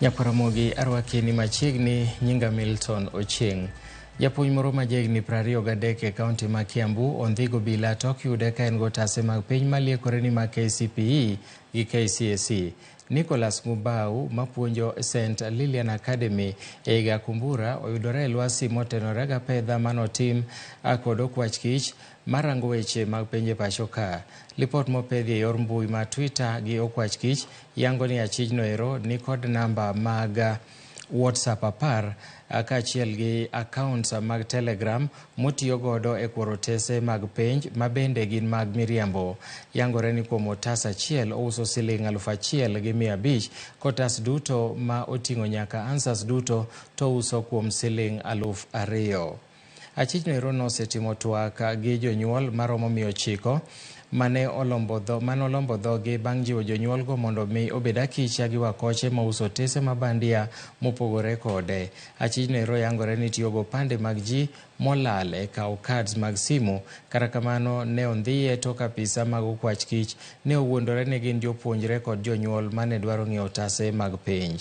Nyakwaramogi arwaki ni machiegni nyinga Milton Ochieng'. Japuonj moro ma jahigni 23 e kaunti ma Kiambu ondhigo bila tok yude ka en gotase mag piny maliekore ni mag KCPE gi KCSE. Nicholas Mubau mapuonjo St Lilian Academy e Gakumbura oyudore e lwasi motenore ga pedha manotim kod okwach kich marango weche mag penj e pacho ka. Lipot mopedhi e yor mbui ma Twitter gi okwach kich yango ni achijno ero nikod namba mag WhatsApp 10 kaachiel gi accounts mag Telegram motiyo godo e kworo otese mag penj ma bende gin mag miriambo. Yangore ni kuom otas achiel ouso siling 1,500 kotas duto ma oting'o nyaka answers duto to ouso kuom siling 2,000. Achijno ero nosetimo twak gi jonyuol maromo 900 mane olombo dhogi bang' jiwo jonyuolgo mondo mi obed akicha gi wakoche mauso otese ma bandia mopogore kode. Achijno ero yangore ni tiyo gopande mag ji molal e kawo cards mag simu. Kata kamano ne ondhiye tok apisa mag okwach kich ne owuondore ni gin jopuonjre kod jonyuol mane dwaro ng'iewo otase mag penj.